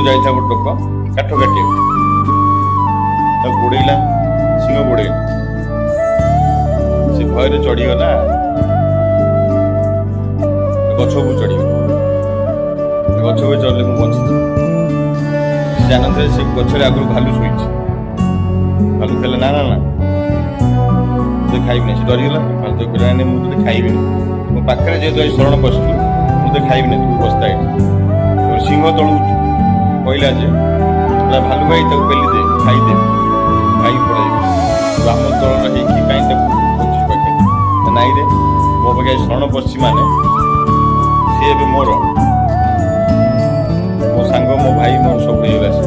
ଜଙ୍ଗଲକୁ ଯାଇଥିଲା ଗୋଟେ ଲୋକ କାଠ କାଟିବାକୁ। ତାକୁ ଗୋଡେଇଲା ସିଂହ, ଗୋଡେଇଲା। ସେ ଭୟରେ ଚଢିଗଲା ଗଛ ଉପରକୁ ଚଢିଗଲା। ଗଛ ଉପରେ ଚଢିଲେ ମୁଁ ବଞ୍ଚିଛି। ସେ ଜାଣିନଥିଲେ ସେ ଗଛରେ ଆଗରୁ ଭାଲୁ ଶୋଇଛି। ଭାଲୁ କହିଲା, "ନା ନା ନା, ତୋତେ ଖାଇବିନି।" ସେ ଡରିଗଲା। ଭାଲୁ ତ କହିଲା, "ନାଇଁ, ମୁଁ ତୋତେ ଖାଇବିନି। ମୋ ପାଖରେ ଯେହେତୁ ଆଜି ଶରଣ ପଶିଛୁ, ମୁଁ ତୋତେ ଖାଇବିନି, ତୁ ବସିଥା ଏଠି।" ତାପରେ ସିଂହ ତଳକୁ କହିଲା ଯେ, କହିଲା, "ଭାଲୁ ଭାଇ, ତାକୁ ପେଲି ଦେ, ଖାଇଦେ, ଖାଇକି ପଳେଇବି। ତୁ ଆମ ଦଳର ହେଇକି କାହିଁ ତାକୁ ରଖିଛୁ ପାଖରେ?" "ନାଇଁ ରେ, ମୋ ପାଖେ ଆଜି ଶରଣ ପଶିଛି ମାନେ ସିଏ ଏବେ ମୋର, ମୋ ସାଙ୍ଗ, ମୋ ଭାଇ, ମୋର ସବୁ ହେଇଗଲା ସେ।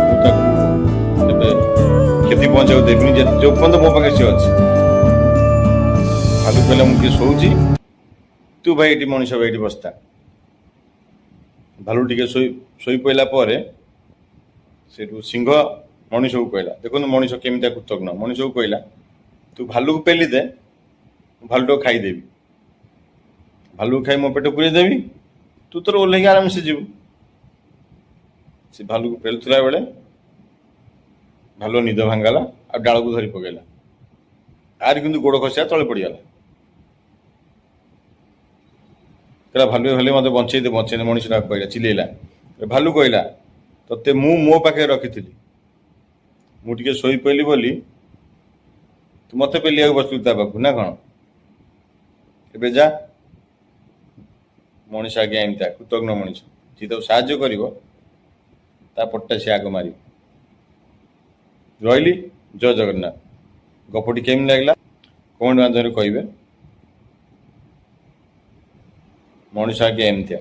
ମୁଁ ତାକୁ କେବେ କ୍ଷତି ପହଞ୍ଚାଇବାକୁ ଦେବିନି ଯେ ଯୋଉ ପର୍ଯ୍ୟନ୍ତ ମୋ ପାଖରେ ସେ ଅଛି।" ଭାଲୁ କହିଲା, "ମୁଁ ଟିକେ ଶୋଉଛି, ତୁ ଭାଇ ଏଠି, ମଣିଷ ଭାଇ ଏଠି ବସିଥା।" ଭାଲୁ ଟିକେ ଶୋଇ ଶୋଇ ପଡ଼ିଲା ପରେ ସେଠୁ ସିଂହ ମଣିଷକୁ କହିଲା, ଦେଖନ୍ତୁ ମଣିଷ କେମିତିଆ କୃତଘ୍ନ, ମଣିଷକୁ କହିଲା, "ତୁ ଭାଲୁକୁ ପେଲି ଦେ, ମୁଁ ଭାଲୁଟାକୁ ଖାଇଦେବି। ଭାଲୁକୁ ଖାଇ ମୋ ପେଟ ପୁରେଇ ଦେବି, ତୁ ତୋର ଓହ୍ଲେଇକି ଆରାମସେ ଯିବୁ।" ସେ ଭାଲୁକୁ ପେଲୁଥିଲା ବେଳେ ଭାଲୁ ନିଦ ଭାଙ୍ଗଲା ଆଉ ଡାଳକୁ ଧରି ପକେଇଲା। ଆର କିନ୍ତୁ ଗୋଡ଼ ଖସିଲା, ତଳେ ପଡ଼ିଗଲା। କହିଲା, "ଭାଲୁ ଭାଲୁ, ମତେ ବଞ୍ଚେଇ ଦେ, ବଞ୍ଚେଇ ଦେ।" ମଣିଷଟା କହିଲା, ଚିଲେଇଲା। ଭାଲୁ କହିଲା, "ତତେ ମୁଁ ମୋ ପାଖରେ ରଖିଥିଲି, ମୁଁ ଟିକେ ଶୋଇପଡ଼ିଲି ବୋଲି ତୁ ମତେ ପେଲିବାକୁ ବସିଥିଲୁ ତା ପାଖକୁ ନା କଣ? ଏବେ ଯା।" ମଣିଷ ଆଜ୍ଞା ଏମିତିଆ କୃତଘ୍ନ ମଣିଷ। ଯିଏ ତାକୁ ସାହାଯ୍ୟ କରିବ, ତା ପଟ୍ଟା ସେ ଆଗ ମାରିବ। ରହିଲି, ଜୟ ଜଗନ୍ନାଥ। ଗପଟି କେମିତି ଲାଗିଲା କମେଣ୍ଟ ମାଧ୍ୟମରେ କହିବେ। ମଣିଷ ଆଜ୍ଞା ଏମିତିଆ।